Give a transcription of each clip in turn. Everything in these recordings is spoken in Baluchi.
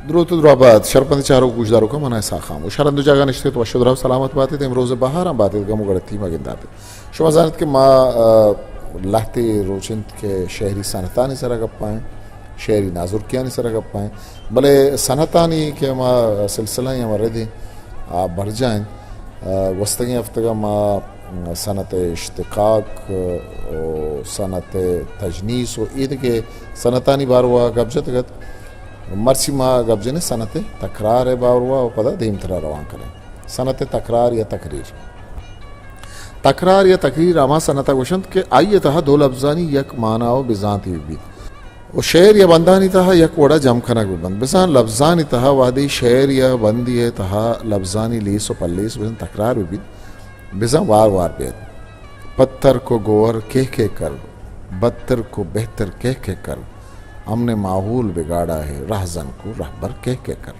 دروت ءُ دراہ بات، شرپند چاروک گوشداروکاں، من اسحاق خاموش۔ ہر ہند ءُ جاگہ نشت ات، وش ءُ دراہ ءُ سلامت بات ات۔ امروز ءِ بہاراں بات ات، گم ءُ گڑتی مہ گندات ات۔ شما زانت کہ ما، آ، لہتے روچ انت کہ شعری صنعتانی سرا گپائیں، شعری نازرکیانی سرا گپائیں، بلے صنعتانی کہ ہما سلسلہ ایں، ہما رد ایں، آ برجاہ انت۔ آ، گوستگیں ہفتگا ما صنعت اشتقاق ءُ صنعت تجنیس ءُ ایدگہ صنعتانی باروا گپ جتگ ات۔ مرچی ما گپ جنیں صنعت تکرار ءِ باروا ءُ پدا دیمترا روان کنیں۔ صنعت تکرار یا تقریر۔ تکرار یا تقریر ہما صنعت ءَ گوشنت کہ آئی ءِ تہا دو لبزانی یک مانا ءُ بزانتے بہ بیت ءُ شعر یا بندانی تہا یک وڑا جم کنگ بہ بنت۔ بزاں لبزانی تہا وہدے شعر یا بندے ءِ تہا لبزانی لیس ءُ پلیس بزاں تکرار بہ بیت، بزاں وار وار بیت۔ پتھر کو گوہر کہہ کہہ کر، بدتر کو بہتر کہہ کہہ کر، ہم نے ماحول بگاڑا ہے، رہزن کو رہبر کہہ کہہ کر۔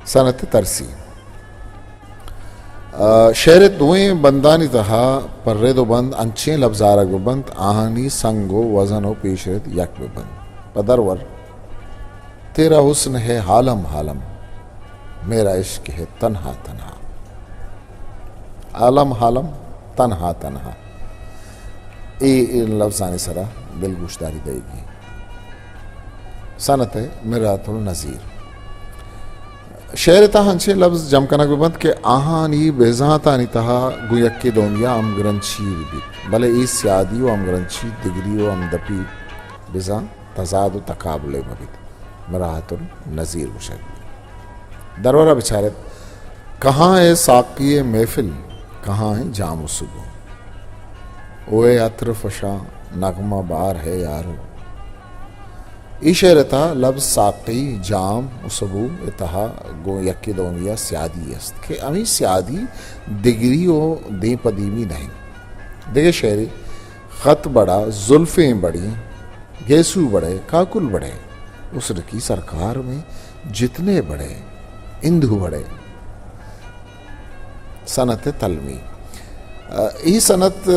صنعت ترسی۔ آ، شعر ءِ دوئیں بندانی تہا پہ رد ءُ بند انچیں لبز آرگ بہ بنت، آہانی سنگ ءُ وزن ءُ پیش رد یک بہ بنت۔ پہ درور، تیرا حسن ہے عالم عالم، میرا عشق ہے تنہا تنہا۔ عالم عالم، تنہا تنہا۔ اے، اے لبزانی سرا دلگوشداری دئیگی۔ صنعت مرآت النظیر۔ شعر ءِ تہا انچیں لبز جم کنگ بہ بنت کہ آہانی بزانتانی تہا گوں یکے دومی ءَ ہمگرنچی بہ بیت، بلے اے سیادی ءُ ہمگرنچی، دگری ءُ ہمدپی بزاں تضاد ءُ تقابلے مہ بیت۔ مرآت النظیر گوشگ بیت۔ درورا بچارت، کہاں ہے ساقی محفل، کہاں ہے جام ءُ سبو، اوئے عطر فشاں نغمہ بار ہے یارو۔ اے شعر ءِ تہا لبز ساقی، جام ءُ سبو ءِ تہا گوں یکے دومی ءَ سیادی است کہ ہمے سیادی دگری ءُ دیم پہ دیمی نہ انت۔ دگہ شعرے، خط بڑا زلفیں بڑیں، گیسو بڑے، کاکل بڑے، حسن کی سرکار میں جتنے بڑے، اندھو بڑے۔ صنعت تلمی۔ اے صنعت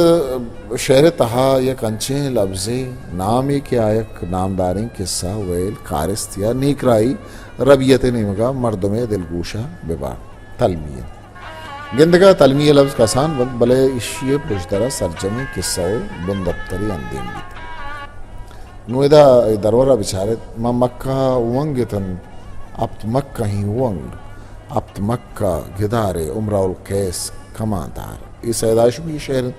شعر ءِ تہا یک انچیں لبزے، نامے کہ آ یک نامداریں قصہ، ویل، کارست یا نیکراہی ربیت ءِ نیمگا مردمے دلگوشا ببا۔ تلمی انت۔ گندگا تلمی ءِ لبز کسان بنت، بلے ایشی ءِ پژدرا سرجمیں قصہ ءُ بندپترے اندیم بیت۔ نوں ادا اے درورا بچارت، من مکہ ءَ اونگ اتن، ہپت مکہیں اونگ، ہپت مکہ گدارے، امرؤ القیس کماندار۔ اے سید ہاشمی ءِ شعر انت۔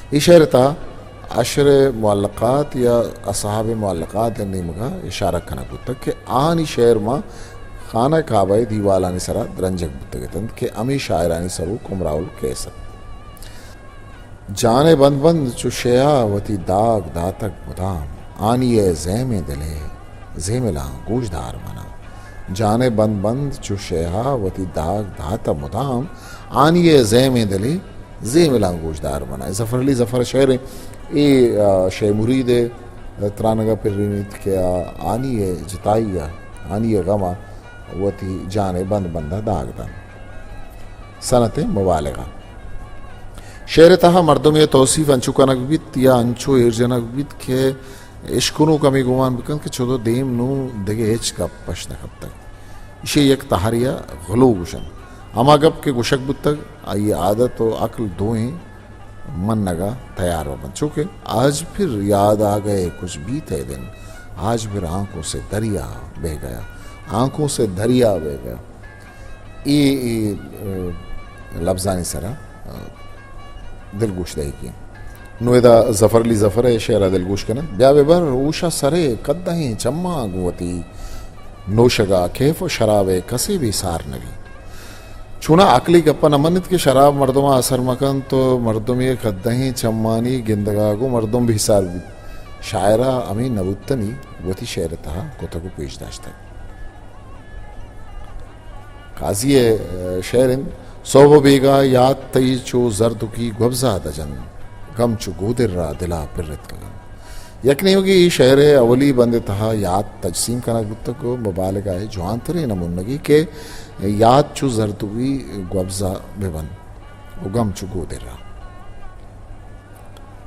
اے شعر ءِ تہا عشر معلقات یا اصحاب معلقات ءِ نیمگا اشارہ کنگ بوتگ کہ آہانی شعر ماں خانہ کعبہ ءِ دیوالانی سرا درنجگ بوتگ اتنت کہ ہمے شاعرانی سروک امرؤ القیس ات۔ جان ءِ بند بند چو شیہا وتی داگ داتگ مدام، آنی ءِ زیمیں دل ءِ زیملاں گوشدار منا۔ جان ءِ بند بند چو شیہا وتی داگ داتگ مدام، آنی ءِ زیمیں دل ءِ زیملاں گوشدار منا۔ ظفر علی ظفر ءِ شعر ایں، اے، آ، شے مرید ءِ ترانگ ءَ پرینیت کہ آ، آنی ءِ جتائی ءَ، آنی ءِ غم ءَ وتی جان ءِ بند بند ءَ داگ دنت۔ صنعت مبالغہ۔ شعر ءِ تہا مردمے ءِ توصیف انچو کنگ بیت یا انچو ایر جنگ بیت کہ اشکنوک ہمے گمان بکنت کہ چدو دیم نوں دگہ ہچ گپ پش نہ کپتگ۔ ایشی ءَ یک تہرے ءَ غلو گوشنت۔ ہما گپ کہ گوشگ بوتگ، آئی ءِ عادت ءُ عقل دوئیں منگ ءَ تیار بہ بنت۔ چونکہ آج پھر یاد آ گئے کچھ بیتے دن، آج پھر آنکھوں سے دریا بہ گیا، آنکھوں سے دریا بہ گیا۔ اے، اے، اے لبزانی سرا، آ، دلگوش دئیگی انت۔ نوں ادا ظفر علی ظفر ءِ شعر ءَ دلگوش کنن۔ بیا بہ بر ہوش ءَ سرے کدہیں چماں گوں وتی نوشگ ءَ کیف ءُ شراب ءِ کسے بے سار نہ بی۔ چوناں عقلی گپ ءَ نہ منیت کہ شراب مردم ءَ اثر مہ کنت ءُ مردمے ءِ کدہیں چمانی گندگ ءَ گوں مردم بے سار بیت۔ شاعر ءَ ہمے نہ بوتنی وتی شعر ءِ تہا کتگ ءُ پیش داشتگ۔ قاضی ءِ، آ، شعر انت، سہب ءُ بیگاہ یات تئی چو زردکی گوبزا دجن، گم چو گودر را دلا پرتکگن۔ یک نیمگے اے شعر ءِ اولی بند ءِ تہا یات تجسیم کنگ بوتگ ءُ مبالغہ ءِ جوانتریں نمونگے کہ یات چو زردکی گوبزا بہ بنت ءُ گم چو گودر را۔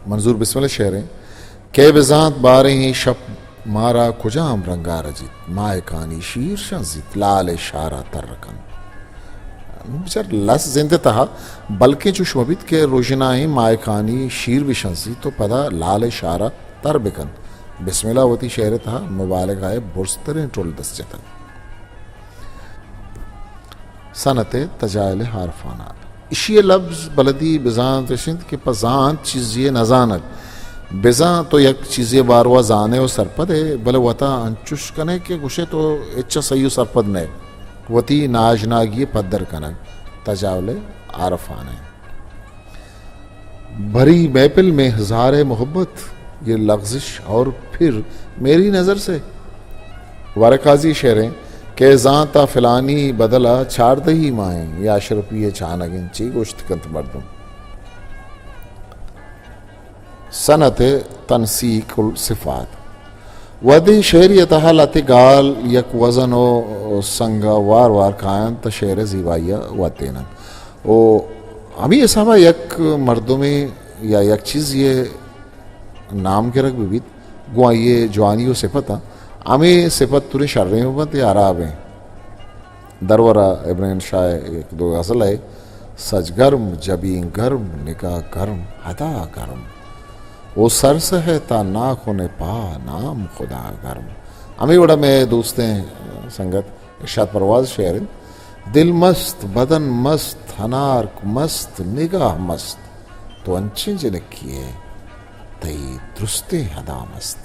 منظور بسمل ءِ شعر انت، کئے بزانت باریں اے شپ مارا کجام رنگا رجیت، ماہکانی شیر شنزیت، لال ءِ شارا تر کنت۔ بچار لس زند ءِ تہا، بلکیں چوش مہ بیت کہ روژنائیں ماہکانی شیر بہ شنزیت و پدا لال ءِ شارا تر بکنت۔ بسم اللہ وتی شعر ءِ تہا مبالغہ ءِ برزتریں ٹل دست جتگ۔ صنعت تجاہل عارفانہ۔ اشی ءِ لبز بلدی بزانت اش انت کہ پہ زانت چیزے ءِ نزانگ۔ بزاں تو یک چیزے ءِ باروا زانئے و سرپد ئے، بلے وتا انچش کنئے کہ گوشئے تو ہچ ءَ سہی و سرپد نئے۔ وتی ناآشناگی ءِ پدر کنگ تجاہل عارفانہ انت۔ بھری محفل میں اظہار محبت، یہ لغزش اور پھر میری نظر سے۔ ورقازی شعریں کہ زانتا فلانی بدلا چاردہی ماہیں یا اشرپی چانگیں، چی گوشت کنت مردم۔ صنعت تنسیق الصفات۔ وہدے شعری ءِ تہا لہتے گال یک وزن و سنگ ءَ وار وار کاینت تہ شعر ءِ زیبائی ءَ وتیننت۔ و ہمے حساب ءَ یک مردمے یا یک چیزے ءِ نام گرگ بہ بیت، گوں آئی ءِ جوانی و صفت ءَ ہمے صفت تریں شریں بہ بنت یا ہرابیں۔ درور ءَ ابن انشا ءِ یک دو غزل ءَ، سج گرم، جبین گرم، نگاہ گرم، ادا گرم۔ او سر سہ تا ناخن پا نام خدا گرم۔ ہمے وڑا مئے دوستیں سنگت ارشاد پرواز شعر انت، دل مست، بدن مست، ہنارک مست، نگاہ مست، تو انچیں جنکے ئے، تئی درستیں ادا مست۔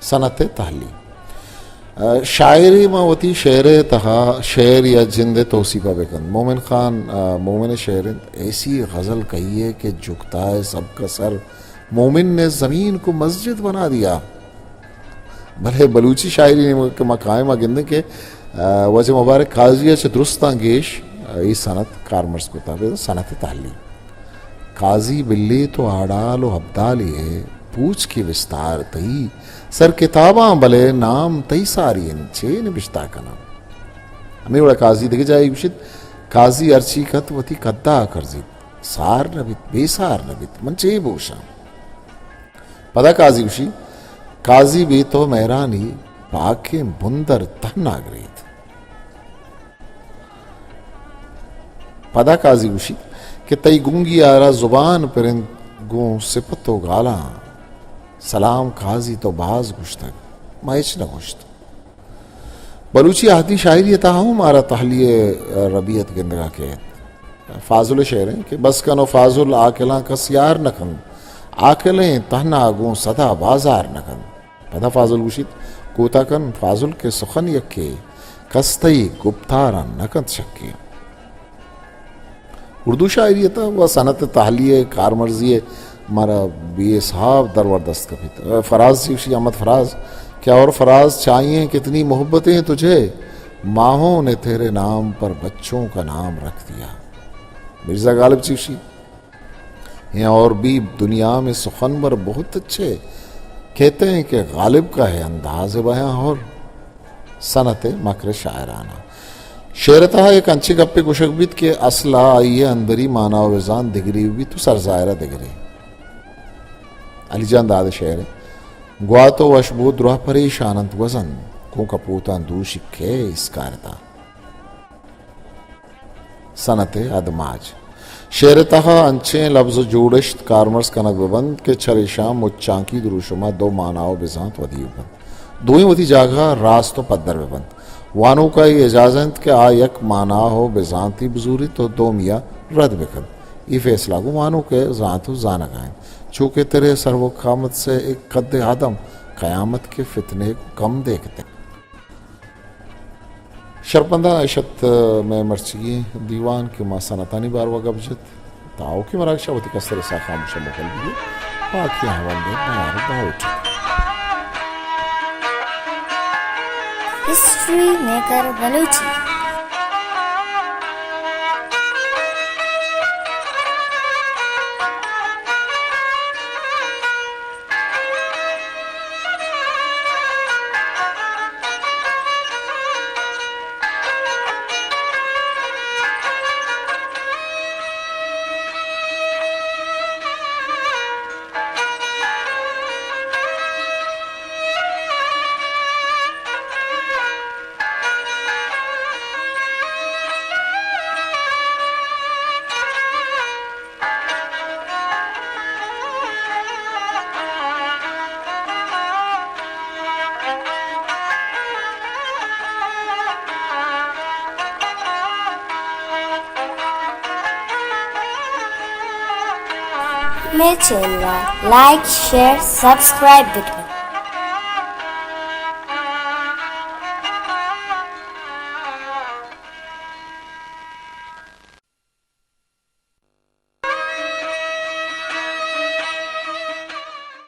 صنعت تحلیل۔ ء، شاعرے ماں وتی شعر ء تہا شعر یا جند ء توسیپ ء بہ کنت۔ مومن خان، ء، مومن ء شعر انت، ایسی غزل کہی ہے کہ جھکتا ہے سب کا سر، مومن نے زمین کو مسجد بنا دیا۔ بلے بلوچی شاعری نیمگ ء کہ ما قائم ء گندیں کہ، ء، واجہ مبارک قاضی ء چہ درستاں گیش، ء، اے صنعت کارمرز کتا، بہ صنعت تحلیل۔ قاضی بلے تو آڑال و ابدالے ئے، پوچ کہ بستار تئی سر کتاباں، بلے نام تئی ساری انت، چے نبشتہ کناں؟ ہمے وڑا قاضی دگہ جاہے گوشیت، قاضی ہرچی کت وتی قدا کرزیت، سار نہ بیت، بے سار نہ بیت، من چے بوشاں؟ پدا قاضی گوشی، قاضی بے تو مہرانی پاکیں بندر تہنا گریت۔ پدا قاضی گوشیت کہ تئی گنگی آرا زبان پرند گوں سپت و گالاں۔ سلام قاضی تو باز گوشتگ، ما ہچ نہ گوشت۔ بلوچی آہدی شاعری ء تہا ہم مارا تحلیہ ربیت گندگا کیت۔ فاضل ء شعر انت کہ بس کن و فاضل عاقلاں کس یار نہ کنت، عاقلیں تہنا گوں صدا بازار نہ کنت۔ پدا فاضل گوشیت، کوتاہ کن فاضل کہ سخن یکے، کس تئی گپتاراں نہ کنت شکے۔ اردو شاعری ء تہ و صنعت تحلیل ء کارمرزی ء مارا بے حساب درور دست کپیت۔ فراز چی گوشی، احمد فراز، کہ اور فراز چاہیے کتنی محبتیں تجھے، ماہوں نے تیرے نام پر بچوں کا نام رکھ دیا۔ مرزا غالب چی گوشی، ہیں اور بھی دنیا میں سخنور بہت اچھے، کہتے ہیں کہ غالب کا ہے انداز بیاں اور۔ صنعت مکر شاعرانہ۔ شعر ء تہا یک انچیں گپے گوشگ بیت کہ اصل ء آئی ء اندری مانا و بزانت دگرے بیت و سرزاہر ء دگرے۔ علی جان داد ء شعر انت، گوات و وشبو دراہ پریشان انت گوزن، گوں کپوتاں دوشی کئے اسکارتا۔ صنعت ادماج۔ شعر ء تہا انچیں لبز و جوڑشت کارمرز کنگ بہ بنت کہ چریشاں مچانکی دروشم ء دو مانا و بزانت ودی بہ بنت۔ دوئیں وتی جاگہ ء راست و پدر بہ بنت۔ وانوک ء اے اجازہ انت کہ آ یک مانا و بزانتی بزوریت و دومی ء رد بہ کنت۔ اے فیصلہ گوں وانوک ء زانت و زانگ ء انت۔ چو کہ تیرے سر و قامت سے ایک قد آدم، قیامت کے فتنے کو کم دیکھتے۔ شرپندان، اش ات مئے مرچیگیں دیوان کہ ما صنعتانی باروا گپ جت۔ تا آؤکیں مراگشا وتی کستر ء ساہ خاموش ء مکل بہ بئے۔ پاکیں ہاوند ء بہار باہوٹ۔ History maker Balochi. مئے چینل ءَ لائک، شیئر، سبسکرائب بکن۔